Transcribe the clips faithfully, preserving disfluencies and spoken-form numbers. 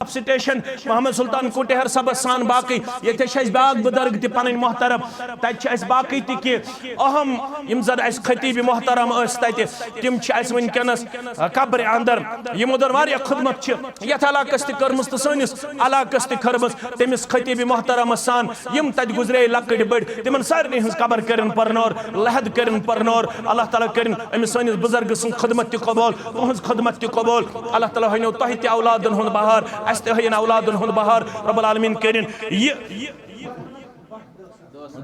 Station Mohammad سلطان کٹہر صٲبس سان باقٕے۔ ییٚتہِ چھِ اَسہِ بیٛاکھ بُزرگ تہِ پنٕنۍ محترم، تَتہِ چھِ اَسہِ باقٕے تہِ کینٛہہ اہم، یِم زن اَسہِ خطیٖب محترم ٲسۍ تَتہِ، تِم چھِ اَسہِ وٕنکیٚنس قبرِ اندر، یِمو زن واریاہ خدمت چھِ یتھ علاقس تہِ کٔرمٕژ تہٕ سٲنِس علاقس تہِ کٔرمٕژ۔ تٔمِس خطیٖب محترمس سان یِم تَتہِ گُزرے لۄکٕٹۍ بٔڑۍ، تِمن سارنٕے ہٕنٛز قبر کٔرِن پرنور، لحد کٔرِن پرنور۔ اللہ تعالیٰ کٔرِن أمِس سٲنِس بُزرگہٕ سٕنٛز خدمت تہِ قبول، تُہٕنٛز خدمت تہِ قبول۔ اللہ تعالیٰ ہٲینو تۄہہِ تہِ اولادن ہُنٛد بہار، اَسہِ تہِ ہٲیِن اولادن ہُنٛد بہار۔ رب العالمین کٔرِن یہِ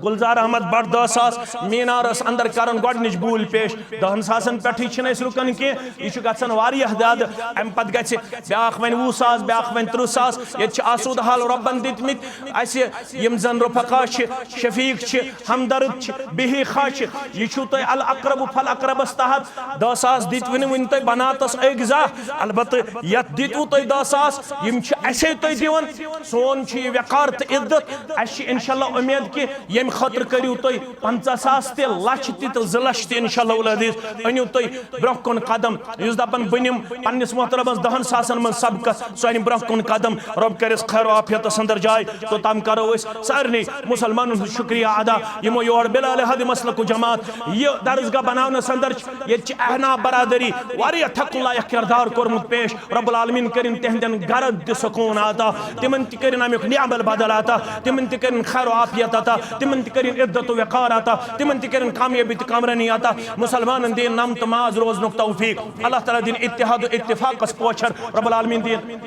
گلزار احمد بٹ دہ ساس مینارس اندر کرن گۄڈنِچ بوٗلۍ پیش۔ دہن ساسن پٮ۪ٹھٕے چھِنہٕ أسۍ رُکان کینٛہہ، یہِ چھُ گژھان واریاہ زیادٕ۔ امہِ پتہٕ گژھِ بیٛاکھ وۄنۍ وُہ ساس، بیٛاکھ وۄنۍ تٕرٛہ ساس۔ ییٚتہِ چھِ آسوٗدٕ حال رۄبن دِتمٕتۍ اَسہِ، یِم زن رفقا چھِ، شفیق چھِ، ہمدرد چھِ، بہیخا چھِ۔ یہِ چھُو تۄہہِ الاقرب فالاقربس تحت۔ دہ ساس دِتۍ وٕنہِ وٕنہِ تۄہہِ بناتس أکۍ زا، البتہٕ یتھ دِتوٕ تۄہہِ دہ ساس، یِم چھِ اسے تۄہہِ دِوان۔ سون چھُ یہِ وقار تہٕ عزت۔ اسہِ چھِ انشاءاللہ امید کہِ ییٚمہِ خٲطرٕ کٔرِو تُہۍ پنژاہ ساس تہِ، لچھ تہِ تہٕ زٕ لچھ تہِ انشاءاللہ العزیز۔ أنِو تُہۍ برونٛہہ کُن قدم۔ یُس دپان بہٕ نِمہٕ پننِس محترمس دہن ساسن منٛز سبقت، سُہ انہِ برونٛہہ کُن قدم۔ رۄب کرٮ۪س خیر و عافیتس اندر جاے۔ تہٕ تم کرو أسۍ سارنٕے مسلمانن ہُنٛد شُکریہ ادا، یِمو یور بلال حد مسلک و جماعت یہِ درسگاہ بناونس اندر چھِ۔ ییٚتہِ چھِ احناف برادری واریاہ تھکُن لایق کردار کوٚرمُت پیش۔ رب العالمین کٔرِن تِہنٛدٮ۪ن گرن تہِ سکوٗن عطا، تِمن تہِ کٔرِن امیُک نعم البدل عطا، تِمن تہِ کٔرِن خیر و عافیت عطا، تِمن تہِ کٔرِن عزت و وقار عطا، تِمن تہِ کٔرِن کامیٲبی تہٕ کامرٲنی عطا۔ مسلمانن دِیِن نم تہٕ ماز روزنُک توفیق۔ اللہ تعالیٰ دِیِن اتحاد و اتفاقس پوچھر۔ رب العالمین دِیِن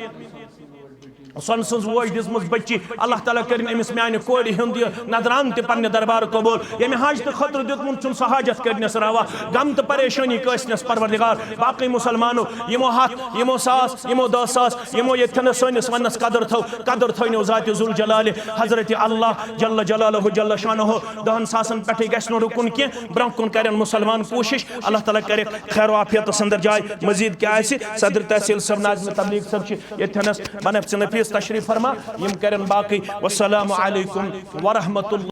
سۄنہٕ سٕنٛز ووش دِژمٕژ بٔچی، اللہ تعالیٰ کٔرِن أمِس میانہِ کورِ ہُنٛد یہِ نذرانہٕ تہِ پننہِ دربارٕ قبول۔ ییٚمہِ حاجتہٕ خٲطرٕ دیُتمُت چھُم سُہ حاجت کٔرِنس روا، غم تہٕ پریشٲنی کٲسنس پروردگار۔ باقٕے مسلمانو، یِمو ہتھ، یِمو ساس، یِمو دہ ساس، یِمو ییٚتھٮ۪نس سٲنِس وننس قدر تھٲو، قدر تھٲونو ذاتِ ذوالجلالِ حضرت اللہ جل جلالہ جل شانہ۔ دہن ساسن پٮ۪ٹھٕے گژھِ نہٕ رُکُن کینٛہہ، برونٛہہ کُن کرن مسلمان کوٗشش، اللہ تعالیٰ کرِ خیر و عافیتس اندر جاے۔ مزید کیٛاہ آسہِ، صدر تحصیل صٲب، ناظم تبلیغ صٲب چھِ ییٚتھٮ۪نس بنفسِ نفیس تشریف فرما، یِم کرن باقٕے۔ والسلام علیکم ورحمۃ اللہ۔